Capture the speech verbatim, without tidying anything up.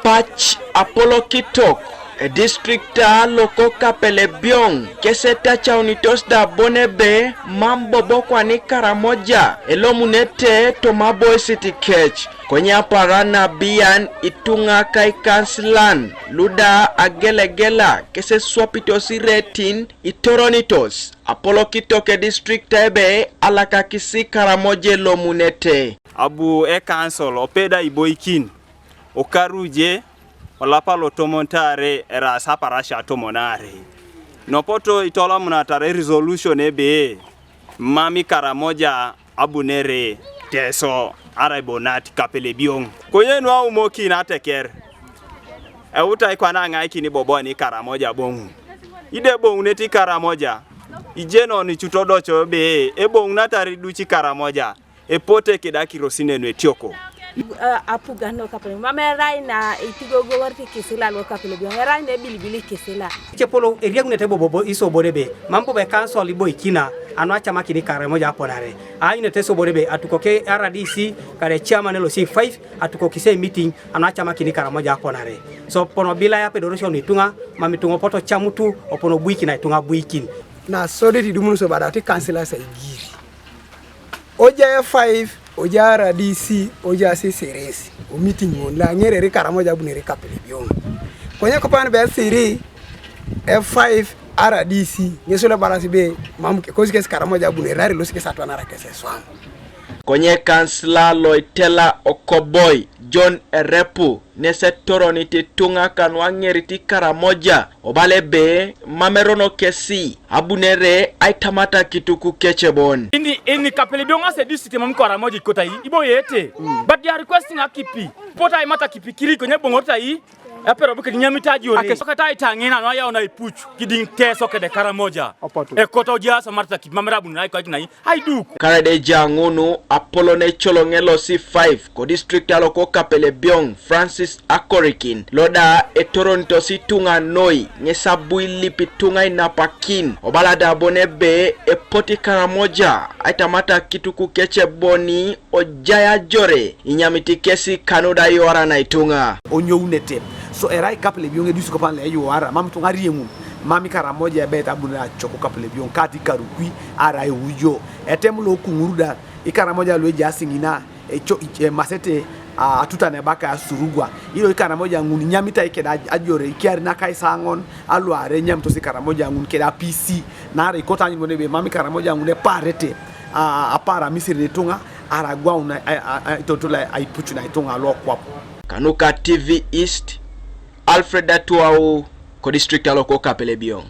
Pac apolokitok edistrikta loko Kapelebyong kese tacaunitos da bon ebe mam bobo kwani Karamoja elomunete toma aboisit kec. Konye apara nabiyan ituŋa ka ikansilan luda agelegela kese swapitos iretin itoronitos apolokitok edistrikta ebe alakakisi Karamoja elomunete. Abu ekansol opeda iboikin okaruje olapa lotomon tare eraas aparasia tomon are. Nopoto itolamunatar resolution ebe mam Karamoja abunere Teso arai bonat Kapelebyong. Konye nuaumokin ateker eutai kwana aŋaikin bobo ni Karamoja boŋun. Ide boŋuneti Karamoja ijenon icutodoco ebe eboŋunatar iduci Karamoja. Epote keda kirosi nenu etioko. Apugan lokapelok mam erai na itigogoworit ikisila lokapelok bioŋ erai na ebilibili ikisila. Cepolo eriagunete bobobo isobore be mam bobo ekansol iboikina anu acamakini Karamoja aponare. Aanyunete isobore be atukoke R D C kare chairman losi five atukokise meeting anu acamakini Karamoja aponare. So pono bila yapedorosio nituŋa mam ituŋa poto camutu opono buikina ituŋa buikin. Na sodeti dumunus obadati kansilas aigiri. Oja F five, oja R D C, oja C C R S, o meeting ŋun la ŋereri Karamoja abunere Kapelebyong. Konye kopan be siri F five R D C ŋes lo ebalas be mam kosi kes Karamoja abunere nare losi kes atwanara kes eswam. Konye kansila loitela okoboi John Erepu nese toronit ituŋa kanu aŋerit Karamoja obala ebe mam erono kesi abunere aitamata kituku kecebon. Ini ini Kapelebyong ase district mam Karamoja ikotai iboyete, but they are requesting akipi pota imata kipi kiri konye boŋoritai. Epero bukedi nyamita jore akesokata itaŋina no ayau na ipuc kidiŋ Teso kede Karamoja. Ekoto jasa marta kipi mam era abunere aikoikinai. Aiduk. Karede ejaŋunu apolon ecoloŋ elosi five kodistrict aloko Kapelebyong Francis Akorikin loda etoronitosi ituŋa noi ŋes abu ilip ituŋa inapakin obala da bon ebe epot Karamoja aitamata kituku keceboni ojai ajore inyamiti kesi kanuda iwara na ituŋa. Onyounete so erai Kapelebyong edus kopan lo eyuara mam ituŋa arieŋun. Mam Karamoja ebeit abunere acok Kapelebyong kati karukwi arai ujo etem lo kuŋur da Ikaramoja lu ejaas ŋina eco emasete atutan ebaka asurugwa ilo Ikaramoja ŋun inyamitai keda ajore ikiar nakaisaŋon aluare enyamitos Ikaramoja ŋun keda P C naarai ikoto anyun bon ebe mam Ikaramoja ŋun epaarete apaar amisiri nituŋa aragwaun itotol aipucun aituŋa lokwap. Kanuka T V East, Alfred Atuau, kodistrict aloko Kapelebyong.